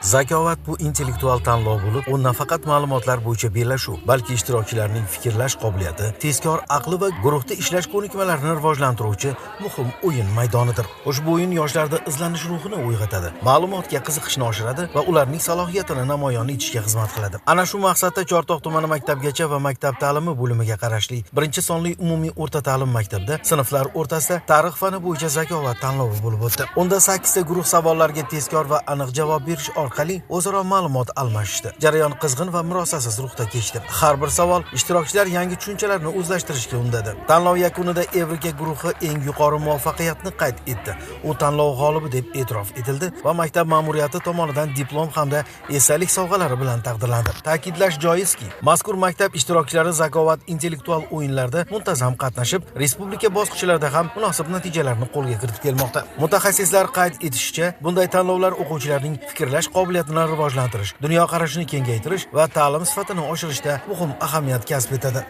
Zakovat bu intellektual tanlov bo'lib, u nafaqat ma'lumotlar bo'yicha bellashuv, balki ishtirokchilarning fikrlash qobiliyati, tezkor aqli va guruhda ishlash ko'nikmalarini rivojlantiruvchi muhim o'yin maydonidir. Ushbu o'yin yoshlarda izlanish ruhini uyg'otadi, ma'lumotga qiziqishni oshiradi va ularning salohiyatini namoyon etishga xizmat qiladi. Ana shu maqsadda Chortoq tumani maktabgacha va maktab ta'limi bo'limiga qarashli 1-sonli umumiy o'rta ta'lim maktabida sinflar o'rtasida tarix fani bo'yicha Zakovat tanlovi bo'lib o'tdi. Unda 8 ta guruh savollarga tezkor va aniq javob berish orqali o'zaro ma'lumot almashishdi. Jarayon qizg'in va murosasiz ruhda kechdi. Har bir savol ishtirokchilar yangi tushunchalarni o'zlashtirishga undadi. Tanlov yakunida Evrika guruhi eng yuqori muvaffaqiyatni qayd etdi. U tanlov g'olibi deb e'tirof etildi va maktab ma'muriyati tomonidan diplom hamda esdalik sovg'alari bilan taqdirlandi. Ta'kidlash joizki, mazkur maktab ishtirokchilari Zakovat intellektual o'yinlarida muntazam qatnashib, respublika bosqichlarida ham munosib natijalarni qo'lga kiritib kelmoqda. Mutaxassislar qayd etishicha, bunday tanlovlar o'quvchilarning fikrlash qobiliyatini rivojlantirish, dunyoqarashini kengaytirish va ta'lim sifatini oshirishda muhim ahamiyat kasb etadi.